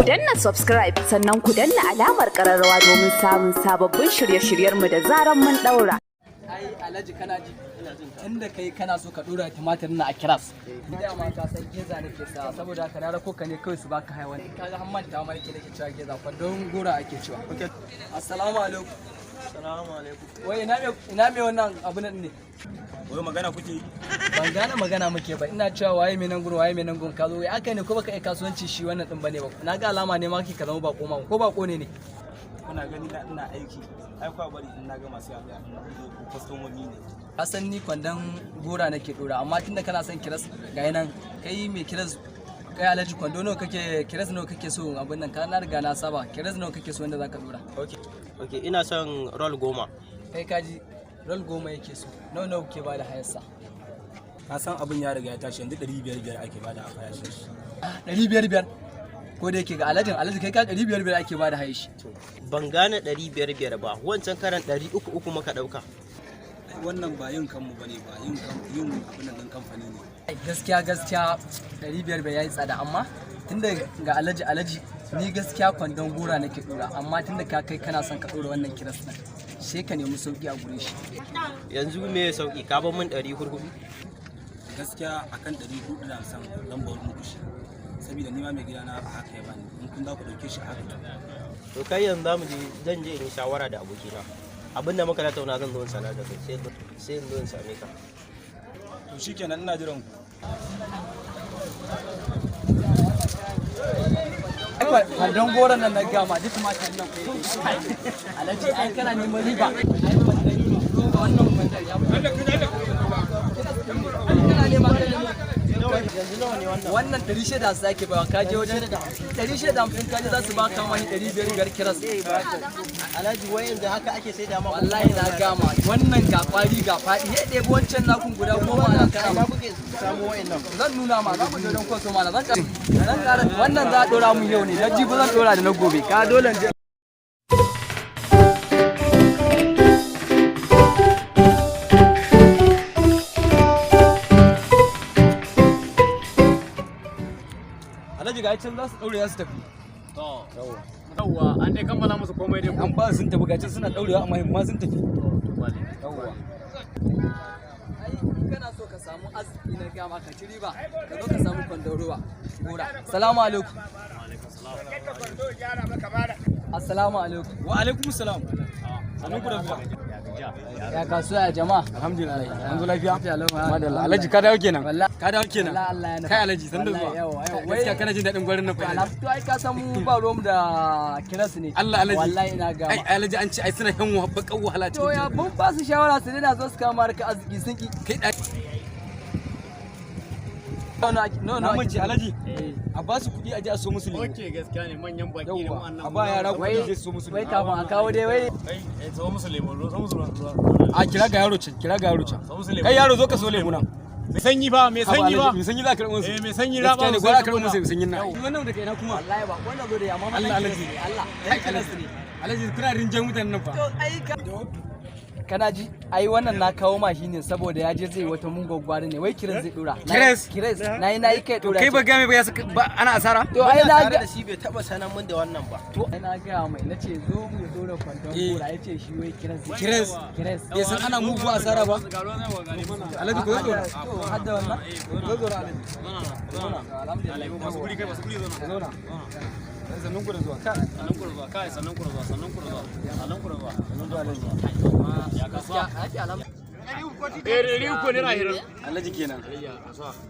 Danna subscribe, sannan ku danna alamar kararrawa domin samun sababbin shirye-shiryenmu da zaran mun daura. Ai Alhaji, kana ji, tunda kai kana so ka dora tumatir na a kiras, ni dama ka san geza nake sa. Saboda haka na rako ka ne kawai su baka haiwan. Kaga har manta ma nake cewa geza, kwandon gora ake cewa. Assalamu alaikum. Assalamu alaikum. Wai ina me wannan abu nan ne? Wai magana kuke yi? Ban gane magana muke ba. Ina cewa waye mai nan gurin, waye mai nan gurin? Ka zo, wai aka ne ko baka iya kasuwanci shi wannan din bane ba? Na ga alama ne ma kake ka zama bako ma, ko bako ne ne? Kuna gani na ina aiki. Ai kwa bari in na gama sai a ga ko kwastomomi ne. Ka san ni kwandon gora nake dora, amma tunda kana son kiras, ga nan kai mai kiras. Kai Alhaji, kwando nawa kake, kiras nawa kake so? Abin nan ka na riga na saba. Kiras nawa kake so wanda zaka dora? Okay, ina son roll 10. Kai kaji, roll 10 yake so. Nawa nawa kuke bada hayarsa? Ka san abin ya riga ya tashi, yanzu 500 ake bada a farashin shi. 500 5? Ko da yake ga alhajin, Alhaji, kai ka 500 5 ake bada hayar shi? Ban gane 500 5 ba, wancan karan 300 300 muka ɗauka. Ai wannan ba yin kanmu bane ba, yin kan yin abin nan din kamfani ne. Ai, gaskiya gaskiya 500 5 yayi tsada, amma tunda ga Alhaji, Alhaji, ni gaskiya kwandon gora nake dora, amma tunda ka kai kana son ka dora wannan kiras din, sai ka nemi sauki a gurin shi. Yanzu me sauki? Ka bar min 400? Gaskiya akan 450 zan bar muku shi. Saboda ni ma mai gidana a haka ya bani. In kun za ku dauke shi a haka to. To kai, yanzu zamu je, zan je in yi shawara da abokina. Abin da muka tattauna zan zo in sanar da kai, sai in zo in same ka. To shikenan, ina jiran ku. Kwandon goron nan na gama duk matan nan. Alhaji, ai kana neman riba, ai kwandon roba, wannan kwandon ya fi. Kana neman ka nemo. Yanzu nawa ne wannan? Wannan 650 ake bawa. Ka je wajen 650, ka je za su baka wani 500 5 kiras. Alhaji, wai yanzu haka ake sai da ma? Wallahi na gama, wannan ga kwari ga faɗi. Ya ɗebi wancan nakun guda 10 ana Ina kana kuke samu wa'annan? Zan nuna ma, za mu je don kwaso mana. Zan ƙara wannan, za a ɗora mun yau ne, na jibi zan ɗora da na gobe. Ka dole in je. Alhaji, ga can za su daure, za su tafi. Yawwa, an dai kammala musu komai dai. An ba su sun tafi, ga can suna daurewa amma ma sun tafi. Yawwa. Ai in kana so ka samu arziki, na gama ka ci riba, ka zo ka samu kwandon ruwa gora. Salamu alaikum. Assalamu alaikum. Wa alaikum salam. Sannu ku da zuwa. Ya kasuwa, ya jama'a? Alhamdulillah. An zo lafiya? Lafiya lau. Madalla. Alhaji, ka dawo kenan. Wallahi. Ka dawo kenan. Wallahi Allah ya nufa. Kai Alhaji, san da zuwa. Wallahi, yawa, yawa. Gaskiya kana jin daɗin gwarin nan fa. Alhaji. To ai ka san mu ba ruwanmu da kiransu ne. Allah Alhaji. Wallahi ina gama. Ai Alhaji, an ce ai suna yan bakan wahala To ya mun ba su shawara su daina zo su kama harka arziki, sun ki. Kai da No no. na mance Alhaji. A ba su kuɗi a je a so musu lemu. Ok, gaskiya ne, manyan baki ne Yawwa. wannan. A ba yara kuɗi je su so musu Wai lemu. kafin a kawo dai wai. Kai, eh, so musu lemu, so musu ruwa. A kira ga yaro can, kira ga yaro can. So musu lemu. Kai yaro, zo ka so lemu nan. Mai sanyi fa, mai Haba, sanyi Alhaji, fa. mai sanyi za ka karɓo musu. Eh, mai sanyi Gaskiya raba ne, musu gwara karɓo saboda- musu mai sanyin nan. Wannan daga ina kuma? Wallahi ba wannan zo da amma Allah Alhaji. ne Allah. Ai Alhaji. Alhaji, kuna rinjan mutanen nan fa. To ai ka kana ji, ai wannan na kawo ma shi ne saboda ya je zai wata mun gwaggwari ne, wai kiran zai dora. Kiras? Kiras nayi nayi kai dora. Kai ba game ba ya saka ba ana asara? To ai na Tare ga da shi bai taba sanar min da wannan ba. To ai na ga mai, nace zo mu dora kwandon Eh. gora, yace shi wai kiras zai. Kiras? Kiras. Bai san ana mugu asara ba. Alhaji, ko zo. To hadda wannan. Zo zo Alhaji. Alhamdulillah. Masu guri kai, masu guri zo na. Zo na. Sannun ku da zuwa. Ka Sannan ku da zuwa, kai, sannan ku da zuwa, sannan ku da zuwa, sannan ku da zuwa. sannun ku Alhaji. Ya kasuwa. Gaskiya alhamdulillah. Eh, 300 naira 20. Alhaji kenan.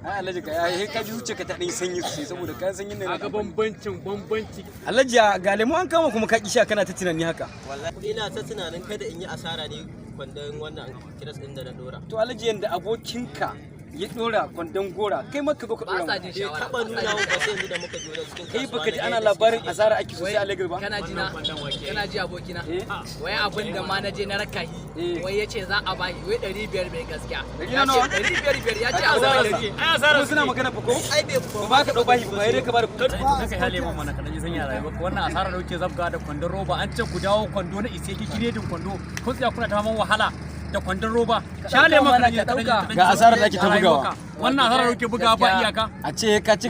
Ai Alhaji, ka ai ka ji zuciya ka ta ɗan sanyi sosai saboda kayan sanyin nan. Kaga bambancin bambanci. Alhaji, ya ga lemu an kama kuma ka ki sha, kana ta tunani haka. Wallahi ina ta tunanin kada in yi asara ne kwandon wannan kiras din da na dora. To Alhaji, yanda abokinka ya dora kwandon gora, kai ma ka zo ka Ba dora. sa Mu. jin Bai shawara. taba nuna min ba sai yanzu da muka je wajen cikin Kai kasuwa. baka ji Na ana ga yadda labarin suke. asara ake sosai a Lagos ba? Kana ji na, kana ji abokina? Eh. Wai abin da ma na je na raka shi, Eh. wai yace za a bashi wai 500 bai gaskiya. Ɗari Ya na ce nawa? 500 5 ya ce a Asara bashi. suke. Ai asara Kuma suna magana fa ko? Ai bai Ba ba ka dau bashi ba, sai dai ka bada kuɗi. Kaka ya lemon mana kaɗan ji sanya rayuwa. Wannan asara da kuke zabga da kwandon roba, an ce ku dawo kwando na ise ki kiredin kwando. Kun tsaya kuna ta faman wahala da kwandon roba. Sha lemon mana kaɗan ji, ka kaɗan ji, ɗauka. kaɗan ji Ga asarar da ake ta a rayuwarka. bugawa. Wannan asarar da kuke bugawa ba iyaka. A ce ka ci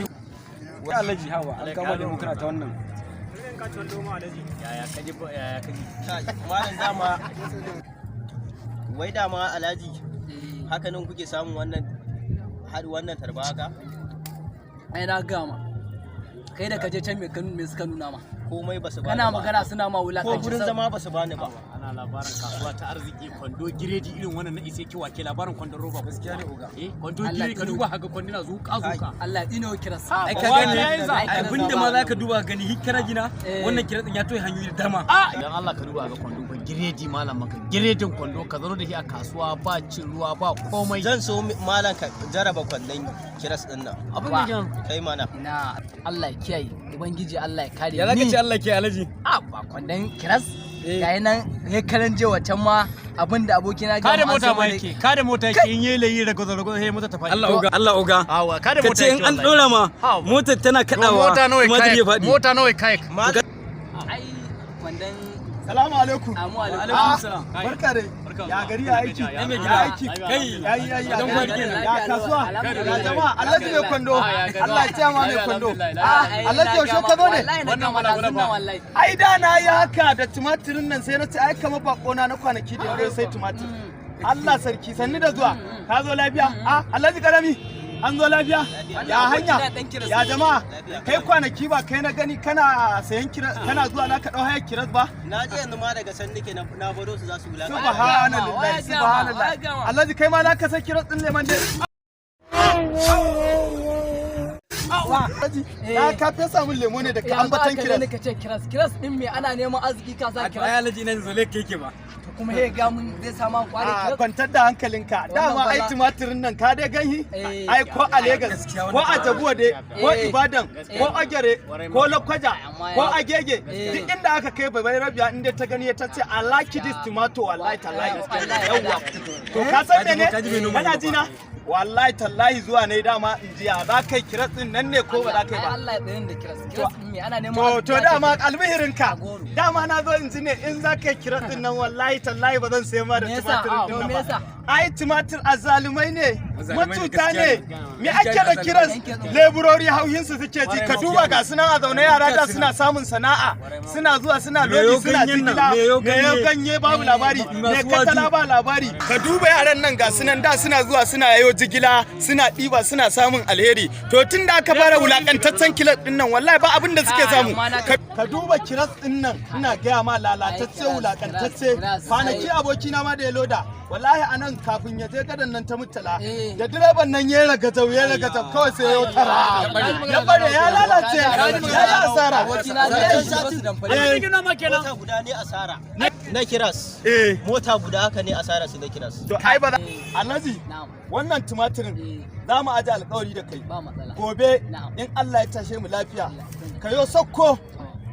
Wai Alhaji, hawa an kama da mukuna ta wannan. Yaya kaji? Yaya kaji? Kai, malam, dama wai dama Alhaji, haka nan kuke samun wannan har wannan tarba haka? Ai na gama kai da kaje can, me suka nuna ma? Komai ba su bani Kana ba. magana suna ma Ko wulakanci. gurin zama ba su bani ba. Ana labarin kasuwa ta arziki, kwando giredi irin wannan na ise kiwa ke labarin kwandon roba. Gaskiya ne, oga. Eh, kwando Allah giredi, ka tsino. duba haka kwanduna zuka zuka. Allah ya tsine wa kiras. Ai ka Wa gani ya yi za? abinda ma zaka duba ka gani hikara gina Eh. wannan kiran din ya toye hanyoyi da dama. Dan Allah ka duba ga kwando ba giredi, malam, maka giredin kwando ka zo da shi a kasuwa, ba cin ruwa ba komai. Zan so malam ka jaraba kwandon kiras din nan. Abin da kenan. Kai mana. Na Allah ya kiyaye, ubangiji Allah ya kare. Ya zaka Ni ce Allah ke Alhaji? A ba kwandon kiras ga nan ya karan je wacan ma abinda abokina Ka da gama an mota sai ma mana- yake, ka da mota yake, in yayi layi ragozo ragozo sai mota ta faɗi. Allah oga, Allah oga. Awa, ka da Ka mota ce in yake an wallahi. dora ma Hawa. motar tana kadawa. Mota nawa Tumatir kai? ya faɗi. Mota nawa kai? Malam. Ai kwandon Salamu alaikum. Amu alaikum. Alaikum salam. Barka dai. Ya gari, ya aiki? Ai mai Ya gida. aiki. Kai. Ya yi ya yi ya Dan gwari kenan. Ya kasuwa. Alhamdulillah. Ya jama'a. Alhaji mai kwando. Allah ya taya ma mai kwando. Ah, ai, Alhaji, na yaushe gama. ka zo ne? Wallahi na gama ɗazun nan wallahi. Ai da na yi haka da tumatirin nan, sai na ce ai kamar bakona na kwanaki da yaro sai tumatir. Allah sarki, sanni da zuwa. Ka zo lafiya? Ah, Alhaji Karami. An zo lafiya? Ya hanya? Ya jama'a? Kai kwanaki ba kai na gani kana sayan kiras, kana zuwa na ka dau hayar kiras ba? Na je yanzu ma daga san nake na baro su za su wulaka. Subhanallah, Waya gama, subhanallah. waya gama. Alhaji, kai ma na ka san kiras din leman dai. Alhaji, na ka fesa min lemo ne da ka Yanzu ambatan aka kiras. gani ka ce kiras, kiras din me? Ana neman arziki ka sa Ai kiras? Alhaji, ina zole kai ke ba. To kuma he ga mun zai sama kwari A kiras. kwantar da hankalinka. Wannan Dama ai bala- tumatirin nan ka dai ganhi. Eh. Ai ko a Legas, Gaskiya ko wannan a Jabuwa dai, ko Eh. Ibadan, ko Agere, ko Lokoja, Amma ko ya- Agege. Eh. Duk inda aka kai bai rabiya inda ta gani ta ce, "I like this tomato," wallahi tallahi. Wallahi. Yawwa. To ka san mene? Ka ji mai noma Kana ba. ji na? Wallahi tallahi zuwa ne dama in ji ya za kai kiras din nan ne ko ba za kai Ai ba. Allah ya tsaye da kiras. Kiras din me? Ana neman To arziki to ka ce dama kiras. albihirinka. Goro. Dama na zo in ji ne in za ka yi kiras din nan, wallahi tallahi ba zan sayi ma da Me yasa? tumatirin din To nan me ba. yasa? Ai tumatir azzalumai ne, Azzalumai ne, macuta gaskiya ne. ne. Me ake da kiras? Leburori hauhinsu suke ji. Ka duba ga sunan a zaune, yara da suna samun sana'a. Suna zuwa suna Meyo lodi suna ganyen nan, jigila. meyo Meyo ganye. ganye babu labari. Me Masu katala waju. ba labari. Ka duba yaran nan ga sunan da suna zuwa suna yayo jigila, suna ɗiba, suna samun alheri. To tun da aka fara wulakantaccen kilas din nan, wallahi ba abin da suke samu. Amma na- Ka duba kiras din nan, ina gaya ma, lalatacce, Ai, kiras, wulakantacce. kiras, kiras, Kwanaki ai. abokina ma da ya loda, wallahi anan kafin ya je gadan nan ta Murtala, Eh. da direban nan ya ragajau ya ragajau, kawai sai ya tara ya bare, ya lalace, ya yi asara. Abokina zai Wancan shigo su satin- damfare. Mota guda ne asara. Na kiras. Eh. Mota guda haka ne asara su na kiras. To ai ba za Alhaji, Na'am. wannan tumatirin Eh. za mu aje alkawari da kai. Ba matsala. Gobe Na'am. in Allah ya tashe mu lafiya, ka yo sakko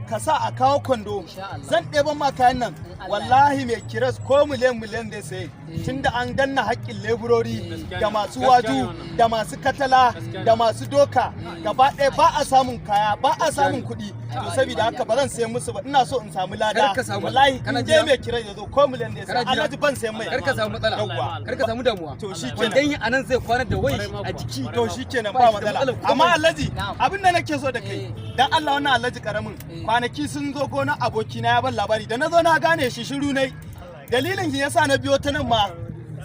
ka sa a kawo kwando, Insha Allah. zan ɗeban ma kayan nan. Allah. Wallahi mai kiras ko miliyan miliyan zai saye, tunda an danna haƙƙin leburori da masu waju da masu katala da masu doka gaba ɗaya, ba a samun kaya, ba a samun kuɗi. To saboda haka ba zan sayan musu ba, ina so in samu lada. Kar ka samu- Wallahi kana in je jira? mai kiras ya zo, ko miliyan zai saye, Kana jira? Alhaji, ban sayan mai. Kar ka samu matsala. Yawwa. Kar ka samu damuwa. To shikenan. Kwandon a nan zai kwana da wai a jiki. To shikenan, Ba ba shi da matsala. matsalar komai. Amma Alhaji, Na'am. abin da nake so da kai, dan Allah, wannan Alhaji Karamin, kwanaki sun zo gona abokina ya ban labari, da na zo na gane shi, shiru nai. Dalilin shi yasa na biyo ta nan ma,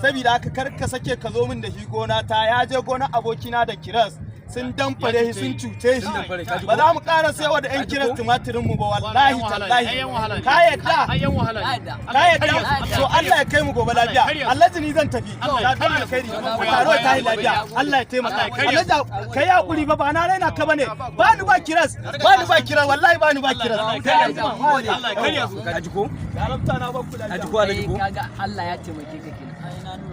saboda haka kar ka sake ka zo min da shi gona ta. Ya je gona abokina da kiras, sun damfare shi, sun cuce shi. Ba za mu ƙara saiwa da 'yan kiras tumatirin mu ba, wallahi tallahi. Ka yadda? Ka yadda? To Allah ya kai mu gobe lafiya. Alhaji, ni zan tafi. Lafiya alkhairi. Taro ta yi lafiya. Allah ya taimaka. Alhaji, kai hakuri ba, ba na raina ka bane. Ba ni ba kiras, ba ni ba kiras, wallahi ba ni ba kiras. Ka ji ko? Yarabta na ba ku lafiya. Ka ji ko, Alhaji ko? Kaga Allah ya taimake ka kenan.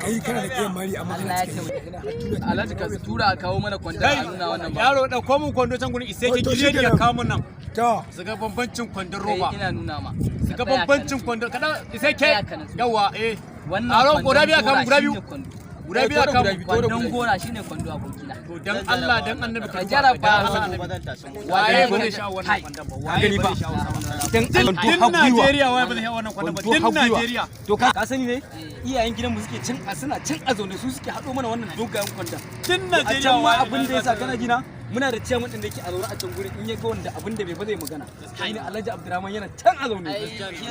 Kai kana da kiyan mari amma Allah ya taimake. Alhaji, ka tura a kawo mana kwandon a nuna wannan ba. Yaro, ɗauko mun kwando can gurin ise ke To, giredi ya shikenan. kawo mun nan. To. Su ga bambancin kwandon Kai, roba. ina nuna ma. Su ga bambancin kwandon kaɗan ise ke. Tsaya ka natsu. Yawa eh. Wannan Aro guda biya kwandon kamun guda gora biyu. shine kwando. Guda biya kamun. Kwandon gora shine kwando, abokina. To dan Allah dan Annabi ka Ka duba, jaraba. dan Allah Ba zan tashi mota. Waye ba zai sha wannan Kai. kwandon ba? Ka Waye gani ba ba? zai sha wannan kwandon ba? Dan Allah Din Najeriya waye ba zai sha wannan kwandon ba? Kwanto Din har gwiwa. Najeriya. To ka sani ne iyayen gidanmu suke cin a suna cin a zaune, su suke haɗo mana wannan dogayen kwandon. Din A Najeriya can ma waye abin da yasa kana gina Muna da ciyaman din da yake a zaune a can gurin, in ya ga wanda abin da bai ba zai magana. Shine Alhaji Abdurrahman, yana can a zaune.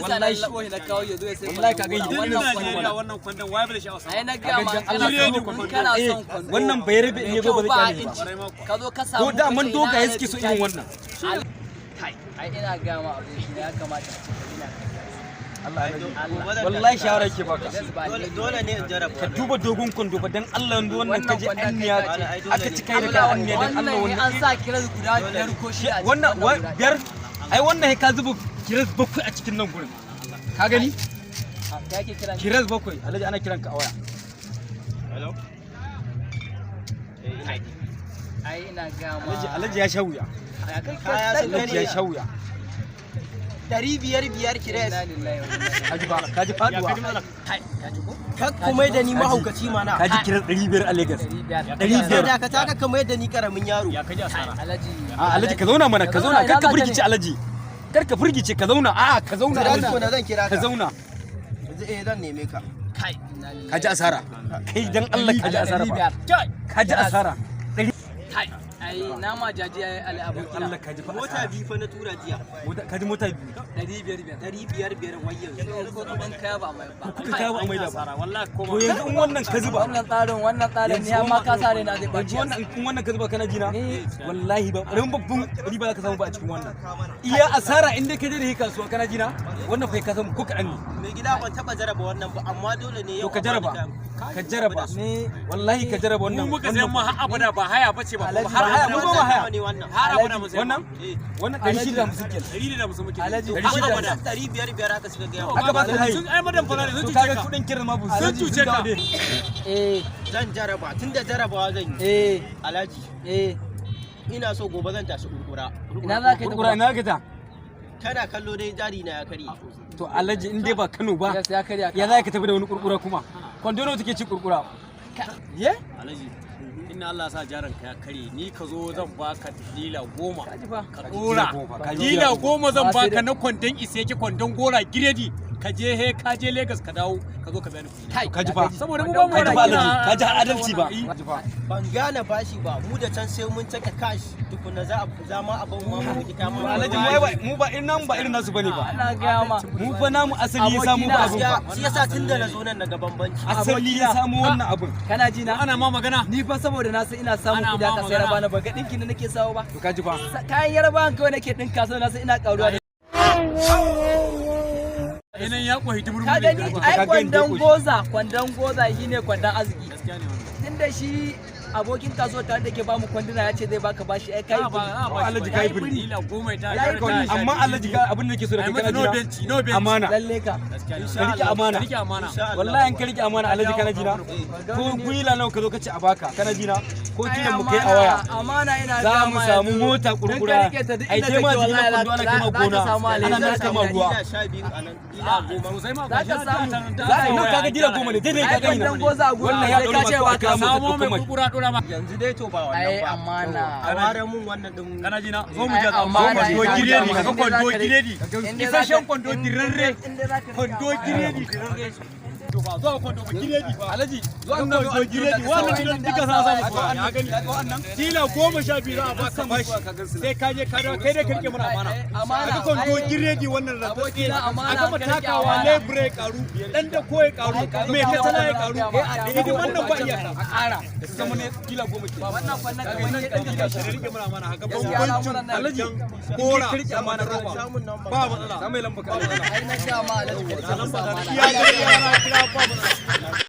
Wallahi Wallahi na kawo ya zo ya sai Wallahi ka gani, wannan duk kwandon. Wannan kwandon waye bai da sha'awa? Ai na ga ma, Kaga kana Allah son ka kwando, kana son kwando Wannan bai rabe in ya zo ba zai kyale ba. ka zo ka samu Ko da man kace ina dogaye Alhaji suke so Tari. irin wannan. Kai, ai ina ga ma aboki, ya kamata a ce ka ina Allah Gobe zan wallahi tafi. shawara yake baka. Dole, dole ne in jaraba Ka duba dogon kwando ba, dan Allah, yanzu wannan Wannan kaje kwandon anniya kai ka ce. aka ci kai da kai anniya, dan Allah. wannan Wannan an sa kiran guda biyar ko shida a cikin wannan guda biyar, ai wannan sai ka zuba kiras bakwai a cikin nan gurin, ka gani? ɗaya. Ya ke kiran? Kiras bakwai. Alhaji, ana kiranka a waya. Hello? Eh, ina ji. Ai ina ga ma Alhaji, Alhaji ya sha wuya. Kaya sun Alhaji ya karye. sha wuya. 500 500 kires. Inna lillahi wa inna ilaihi. Kaji ba, kaji faduwa. Kak kuma da ni mahaukaci mana. Kaji kiras 500 a Lagos. 500. 500. Da ka taka kamar yadda ni karamin yaro. Ya kaji asara. Alhaji. A Alhaji, ka zauna mana, ka zauna, kar ka firgice Alhaji. Kar ka firgice, ka zauna. A'a, ka zauna Jira Alhaji. tukuna, zan kira Ka ka. zauna. Eh, zan neme ka. Kai, inna lillahi. Kaji asara. Kai, dan Allah, kaji asara ba. Kaji asara. Kai, ai na ma jaji ai ali abokina. Allah, kaji fa Mota asara. biyu fa na tura jiya. Kaji mota biyu. 500 500. 500 500 wai yanzu. Ko kudin kaya ba mai ba. Kuka kawo a maida ba. Wallahi ko To yanzu in wannan ka zuba. Wannan tsarin ni amma ka sare na zai Yanzu baci. wannan, in wannan ka zuba, kana jina? Wallahi ba ƙaramin babban riba za ka samu ba a cikin wannan. Iya asara inda ka je da shi kasuwa, kana jina? Wannan fa ka samu ko kaɗan ne. Mai gida, ban taba jaraba wannan ba, amma dole ne yau. To ka jaraba. Ka jaraba. Wallahi ka jaraba wannan. Mu muka sayan ma har abada ba haya bace ba kuma har Ba haya, abada. mu ba ma haya. Ne wannan. Har abada mu sayan. Wannan? Wannan 650 kenan. 150 muke. Alhaji, har abada. 500 500 haka suka gaya. Aka ba su hayi. Sun ai madan fara ne sun To cuce kaga ka. kuɗin kiran ma bu. Sun cuce ka. Eh. Zan jaraba, tunda jarabawa zan yi. Eh. Alhaji, Eh. ina so gobe zan tashi kurkura. Ina za ka yi? Kurkura ina ka ta? Kana kallo dai, jari na ya karye. To Alhaji, in dai ba Kano ba. Yes, ya karya ka. Ya za ka tafi da wani kurkura kuma? Kwando nawa take ci kurkura? Ye? Alhaji, inna Allah sa jaran ka ya kare, ni ka zo zan baka dila 10. Kaji fa. Ka dora. Ka ji Dila 10 zan Ba sai baka dai- na kwandon iseke, kwandon gora giredi. Ka je he ka je Lagos, ka dawo ka zo ka biya ni kuɗi. Kai, Ka ji fa. Saboda mu ba mu Ka ji fa wani Alhaji, ka ji adalci ba. Ka ji fa. Ban gane bashi ba, mu da can sai mun cika cash tukuna za a za ma a ban ma mu kuɗi kama. Alhaji, mu ai mu ba irin namu ba irin nasu bane ba. Ana gaya ma. Mu fa namu asali ya samu ba abun ba. Shi yasa tun da na zo nan na ga bambanci. Asali ya samu wannan abun. Kana ji na? Ana ma magana. Ni fa saboda na san ina samun Ana kuɗi ma aka sayar magana. bana ba ga ɗinkin da nake sawo ba. To ka ji fa. Kayan yarbawan kawai nake ɗinka saboda na san ina ƙaruwa da Yanayin ya kohi dumurmur. Ka gani ai Ka gani dai kwandon koshi. goza, kwandon goza shine kwandon arziki. Gaskiya ne wannan. Tunda shi abokin kasuwa tare da ke bamu kwanduna ya ce zai baka bashi, ai kai Ba ba. Alhaji, kai biri. Dila 10 ta. Yayi biri. Amma Alhaji, ga abin da nake so da Ai kai, mata kana no jina? benci, no benci. Amana. Lalle ka. Gaskiya ne. Ka rike amana. Ka rike amana. Wallahi in ka rike amana Alhaji, kana jina? Ko gwila nawa ka zo ka ci a baka, kana jina? Ko Ai, kiran mu kai a waya. Amana ina Za gaya mu ma samu yanzu. mota In ka kurkura. rike ta duk Ai inda sai ma take jigila wallahi kwando ana kai ma za ka gona. samu alheri, Ana za narka ka ma samu ruwa. Dila 12 a nan, dila 10. Sosai ma. Za ka samu. Za ka nan kaga dila 10 ne daidai Ai ka gani. kwandon goza a gona Wannan ya sai ɗaure ka ce ma ba ko a ka kira samu. mota Samo mai ko kuma. kurkura dora ma. Yanzu dai to ba Ai wannan ba. amana. A ware mun wannan din. Kana ji na? Zo mu Ai, je amana kwando ina giredi, gaya kaga ma. kwando giredi. In dai za ka- Isasshen kwando dirarre. in dai za ka rike Kwando amana. giredi dirarre. To ba zuwa kwando ba giredi ba. Alhaji, zo an Kwando giredi wannan gidan duka za a samu kuwa. Ya gani. Dila 12 za a baka bashi. Sai ka je ka dawo, kai dai ka rike mana amana. Amana. Kaga kwando Ai, giredi wannan rantsatse. abokina, amana, A gama ka rike takawa amana. lebure ya karu, dan da ko ya karu, mai katala ya karu. Hidiman nan ba iyaka. A ƙara. Su zama ne dila 10 ke. Wannan fannin kamar ke ɗinka Ka kashi. rike mana amana haka Gaskiya al'amuran nan. Alhaji, gora ka rike amana roba. Samun nan ba matsala. Samu lamba ka. Ai na gaya ma Alhaji ka rike masa amana. Iya gani yana kira ba matsala.